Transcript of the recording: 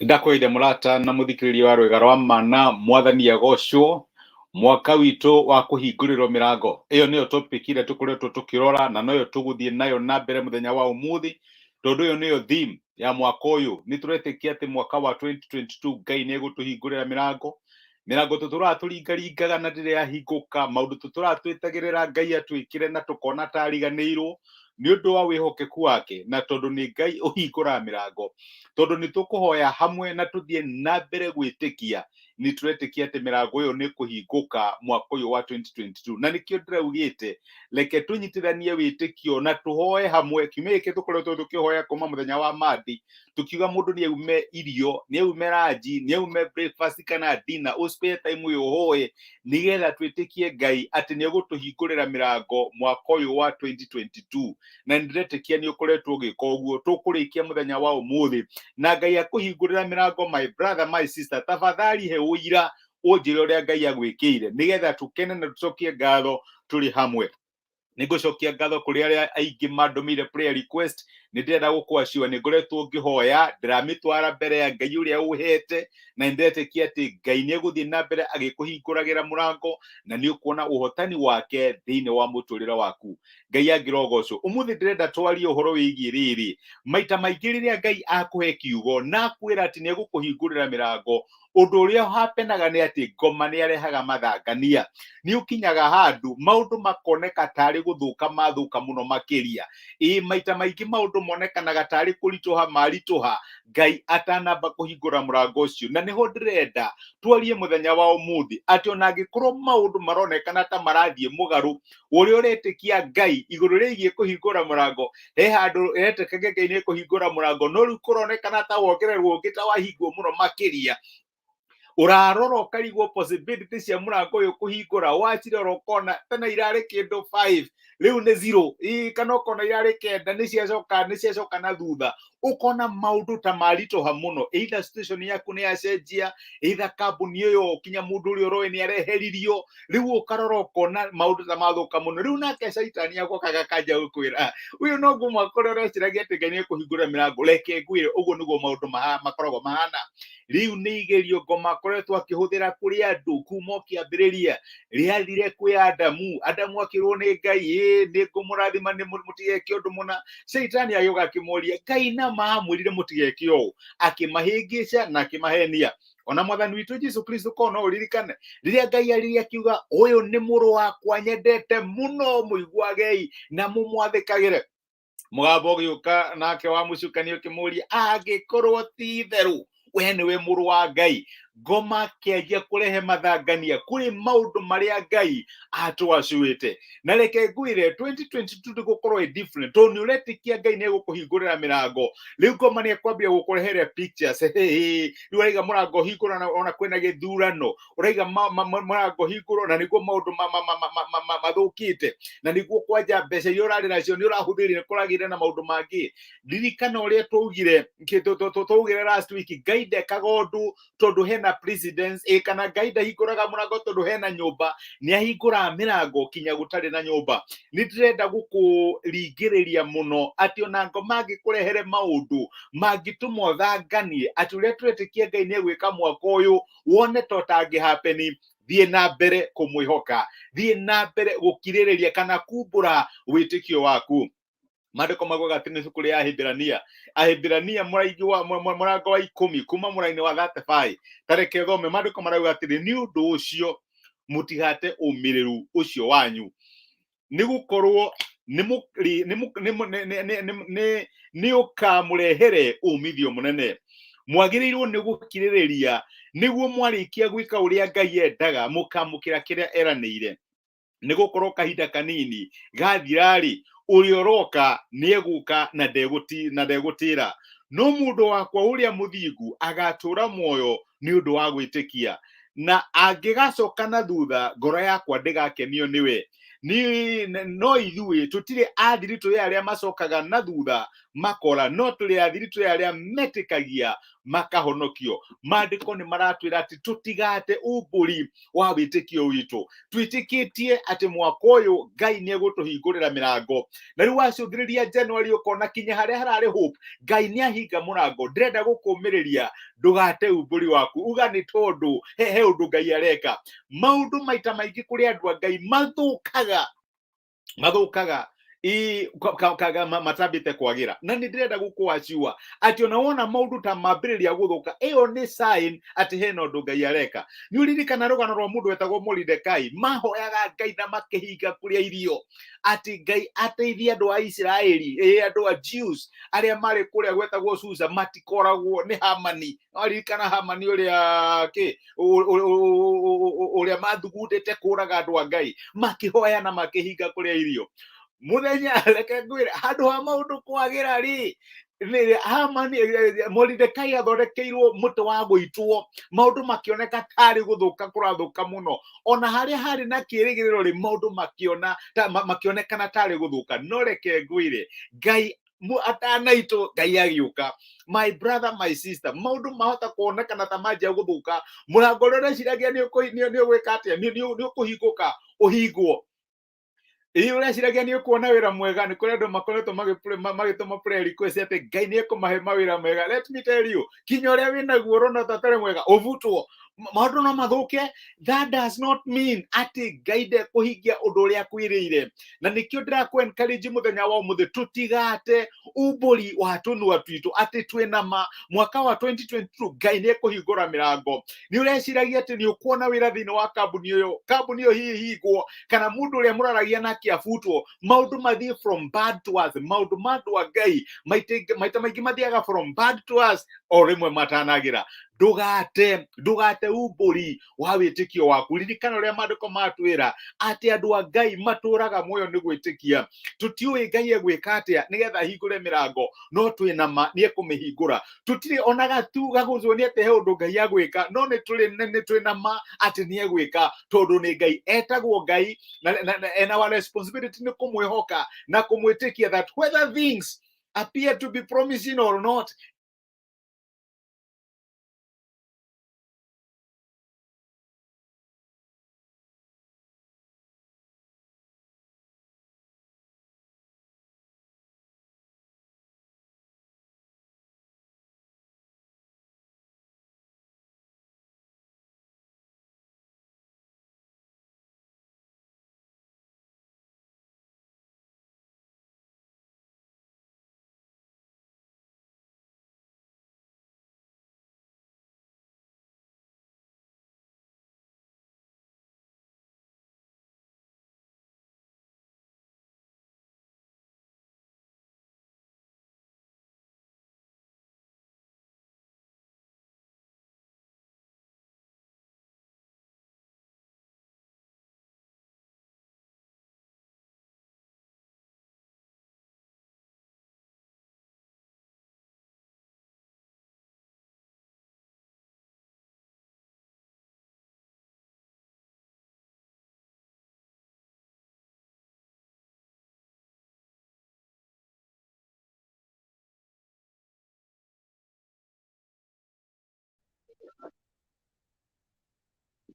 Ndakwĩire mũrata na mũthikĩrĩria wa rwĩga rwa mana, mwathani agocwo. Mwaka witũ wa kũhingũrĩrwo mĩrango ĩyo nĩyo topic ĩrĩa tũkoretwo tũkĩrora na noyo tũgũthiĩ nayo na mbere mũthenya wa ũmũthĩ, tondũ ĩyo nĩyo theme ya mwaka ũyũ. Nĩ tũretĩkia atĩ mwaka wa 2022 Ngai nĩ egũtũhingũrĩra mĩrango, mĩrango tũtũraga tũringaringaga na ndĩrĩ yahingũka, maũndũ tũtũraga twĩtagĩrĩra Ngai atwĩkĩre na tũkona ta ariganĩirwo nĩ ũndũ wa wĩhokeku wake, na tondũ nĩ Ngai ũhingũraga mĩrango, tondũ nĩ tũkũhoya hamwe na tũthiĩ na mbere gwĩtĩkia, nĩ tũretĩkia atĩ mĩrango ĩyo nĩ kũhingũka mwaka ũyũ wa 2022. Na nĩkĩo ndĩraugĩte reke tũnyitithanie wĩtĩkio na tũhoe hamwe. Kiumia gĩkĩ tũkoretwo tũkĩhoya kuma mũthenya wa Mandi, tukiuga mũndũ nĩ aume irio, nĩ aume ranji, nĩ aume breakfast kana dinner, ũ spare time ũyũ ũhoe nĩgetha twĩtĩkie Ngai atĩ nĩ egũtũhingũrĩra mĩrango mwaka ũyũ wa 2022. Na nĩ ndĩretĩkia nĩ ũkoretwo ũgĩka ũguo. Tũkũrĩkia mũthenya wa ũmũthĩ na Ngai akũhingũrĩra mĩrango. My brother, my sister, tafadhali he ũira, ũnjĩre ũrĩa Ngai agwĩkĩire nĩgetha tũkene na tũcokie ngatho tũrĩ hamwe. Nĩ ngũcokia ngatho kũrĩ arĩa aingĩ mandũmĩire prayer request. Nĩ ndĩrenda gũkwaciwa, nĩ ngoretwo ngĩhoya, ndĩramĩtwara mbere ya Ngai ũrĩa ũhete, na nĩ ndĩretĩkia atĩ Ngai nĩ egũthiĩ na mbere agĩkũhingũragĩra mũrango na nĩ ũkuona ũhotani wake thĩinĩ wa mũtũrĩre waku. Ngai angĩrogocwo. Ũmũthĩ ndĩrenda twarie ũhoro wĩgiĩ rĩrĩ: maita maingĩ rĩrĩa Ngai akũhe kiugo na akwĩra atĩ nĩ egũkũhingũrĩra mĩrango, ũndũ ũrĩa hapenaga nĩ atĩ ngoma nĩ arehaga mathangania. Nĩ ũkinyaga handũ maũndũ makoneka tarĩ gũthũka mathũka mũno makĩria. Ĩ maita maingĩ maũndũ monekanaga tarĩ kũritũha maritũha Ngai atanamba kũhingũra mũrango ũcio. Na nĩho ndĩrenda twarie mũthenya wa ũmũthĩ, atĩ ona angĩkorwo maũndũ maronekana ta marathiĩ mũgarũ ũrĩa ũretĩkia Ngai igũrũ rĩgiĩ kũhingũra mũrango, he handũ etĩkagia Ngai nĩ kũhingũra mũrango, no rĩu kũronekana ta wongererwo ũngĩ, ta wahingwo mũno makĩria. Ũrarora ũkarigwo possibility cia mũrango ũyũ kũhingũra, wacirora ũkona tene irarĩ kĩndũ 5, rĩu nĩ 0, ĩ kana ũkona irarĩ 9, nĩ ciacoka na thutha. Ũkona maũndũ ta maritũha mũno, either situation yaku nĩ yacenjia, either kambuni ĩyo kinya mũndũ ũrĩa ũroĩ nĩ areheririo. Rĩu ũkarora ũkona maũndũ ta mathũka mũno. Rĩu nake caitani agoka gakanja gũkwĩra, ũyũ noguo mwaka ũrĩa ũreciragia atĩ Ngai nĩ ekũhingũra mĩrango. Reke ngwĩre, ũguo nĩguo maũndũ makoragwo mahana. Rĩu nĩ igerio ngoma akoretwo akĩhũthĩra kũrĩ andũ kuma o kĩambĩrĩria. Rĩathire kwĩ Adamu. Adamu akĩrwo nĩ Ngai, ĩ nĩ ngũmũrathima nĩ mũtigeke ũndũ mũna. Caitani agĩũka akĩmũria, Ngai na maamwĩrire mũtigeke ũũ? Akĩmahĩngĩca na akĩmahenia. Ona mwathani witũ Jesu Kristo, ko no ũririkane rĩrĩa Ngai aririe akiuga, ũyũ nĩ mũrũ wakwa nyendete mũno, mũiguagei na mũmwathĩkagĩre. Mũgambo ũgĩũka nake wa mũcukani ũkĩmũria, angĩkorwo ti itherũ we nĩwe mũrũ wa Ngai. Ngoma akĩanjia kũrehe mathangania kũrĩ maũndũ marĩa Ngai atwacuĩte. Na reke ngwĩre, 2022 ndĩgũkorwo ĩ different, tondũ nĩ ũretĩkia Ngai nĩ egũkũhingũrĩra mĩrango. Rĩu ngoma nĩ ekwambia gũkũrehere pictures. Rĩu araiga mũrango hingũra ona kwĩna gĩthurano, ũraiga mũrango hingũrwo na nĩguo maũndũ mathũkĩte, na nĩguo kwanja mbeca iria ũrarĩ nacio nĩ ũrahũthĩrire kũragĩre na maũndũ mangĩ. Ririkana ũrĩa twaugire, twaugire last week, Ngai ndekaga ũndũ tondũ hena precedence, ĩ kana Ngai ndahingũraga mũrango tondũ hena nyũmba. Nĩ ahingũraga mĩrango kinya gũtarĩ na nyũmba. Nĩ ndĩrenda gũkũringĩrĩria mũno atĩ ona ngoma angĩkũrehere maũndũ mangĩtũma ũthanganie atĩ ũrĩa tũretĩkia Ngai nĩ egwĩka mwaka ũyũ wone ta ũtangĩhapeni, thiĩ na mbere kũmwĩhoka, thiĩ na mbere gũkirĩrĩria kana kumbũra wĩtĩkio waku. Maandĩko maugaga atĩ nĩ ibuku rĩa Ahibirania, Ahibirania mũraigi wa mũrango wa 10 kuma mũraini wa 35. Ta reke thome. Maandĩko marauga atĩrĩ, nĩ ũndũ ũcio mũtigate ũmĩrĩru ũcio wanyu, nĩ gũkorwo nĩ ũkamũrehere umithio mũnene. Mwagĩrĩirwo nĩ gũkirĩrĩria nĩguo mwarĩkia gwĩka ũrĩa Ngai endaga mũkamũkĩra kĩrĩa eranĩire. Nĩ gũkorwo kahinda kanini gathira-rĩ, ũrĩa ũroka nĩ egũka na ndegũtĩra. No mũndũ wakwa ũrĩa mũthingu agatũũra muoyo nĩ ũndũ wa gwĩtĩkia, na angĩgacoka na thutha, ngoro yakwa ndĩgakenio nĩwe. No ithuĩ tũtirĩ a thiritũ ya arĩa macokaga na thutha makora, no tũrĩ a thiritũ ya arĩa metĩkagia makahonokio. Maandĩko nĩ maratwĩra atĩ tũtigate umbũri wa wĩtĩkio witũ. Twĩtĩkĩtie atĩ mwaka ũyũ Ngai nĩ egũtũhingũrĩra mĩrango, na rĩu wacũthĩrĩria January ũkona kinya harĩa hararĩ hope Ngai nĩ ahinga mũrango. Ndĩrenda gũkũmĩrĩria ndũgate umbũri waku, uga nĩ tondũ he ũndũ Ngai areka. Maũndũ maita maingĩ kũrĩ andũ a Ngai mathũkaga, mathũkaga matambĩte kwagĩra, na nĩ ndĩrenda gũkũaciwa atĩ ona wona maũndũ ta mambĩrĩria gũthũka, ĩyo nĩ sign atĩ hena ũndũ Ngai areka. Nĩ ũririkana rũgano rwa mũndũ wetagwo Moridekai? Mahoyaga Ngai na makĩhinga kũrĩa irio atĩ Ngai ateithie andũ a Isiraeli, andũ a Jews arĩa marĩ kũrĩa gwetagwo Susa matikoragwo nĩ Hamani. Waririkana Hamani ũrĩa kĩ ũrĩa mathugundĩte kũraga andũ a Ngai, makĩhoya na makĩhinga kũrĩa irio mũthenya. Reke ngwĩre, handũ ha maũndũ kwagĩra rĩ, Hamani, Moridekai athondekeirwo mũtĩ wa gũitwo. Maũndũ makĩoneka tarĩ gũthũka kũrathũka mũno, ona harĩa harĩ na kĩĩrĩgĩrĩro rĩ, maũndũ makĩona ta, makĩonekana tarĩ gũthũka. No reke ngwĩre, Ngai atanaitwo, Ngai agĩũka. My brother, my sister, maũndũ mahota kuonekana ta manjia gũthũka, mũrango ũrĩa ũreciragia nĩ ũgwĩka atĩa, nĩ ũkũhingũka, ũhingwo. Ĩ ũreciragia nĩ ũkuona wĩra mwega, nĩ kũrĩ andũ makoretwo magĩtũma prayer request atĩ Ngai nĩ ekũmahe mawĩra mega. Let me tell you, kinya ũrĩa wĩnaguo ũrona ta ũtarĩ mwega ũbutwo. Maũndũ no mathũke, that does not mean atĩ Ngai ndekũhingia ũndũ ũrĩa akwĩrĩire. Na nĩkĩo ndĩrakũ encourage mũthenya wa ũmũthĩ tũtigate umbũri wa tũnua twitũ atĩ twĩna ma mwaka wa 2022 Ngai nĩ ekũhingũra mĩrango. Nĩ ũreciragia atĩ nĩ ũkuona wĩra thĩinĩ wa kambuni ĩyo, kambuni ĩyo hihi hingwo, kana mũndũ ũrĩa mũraragia nake abutwo, maũndũ mathiĩ from bad to worse. Maũndũ ma andũ a Ngai maita maingĩ mathiaga from bad to worse o rĩmwe matanagĩra. Ndũgate umbũri wa wĩtĩkio waku. Ririkana ũrĩa maandĩko matwĩra atĩ andũ a Ngai matũraga muoyo nĩ gwĩtĩkia. Tũtiũĩ Ngai egwĩka atĩa nĩgetha ahingũre mĩrango, no twĩna ma nĩ ekũmĩhingũra. Tũtirĩ ona gatu gagũcwo nĩ atĩ he ũndũ Ngai agwĩka, no nĩ tũrĩ nĩ twĩna ma atĩ nĩ egwĩka, tondũ nĩ Ngai etagwo Ngai na and our responsibility nĩ kũmwĩhoka na kũmwĩtĩkia that whether things appear to be promising or not,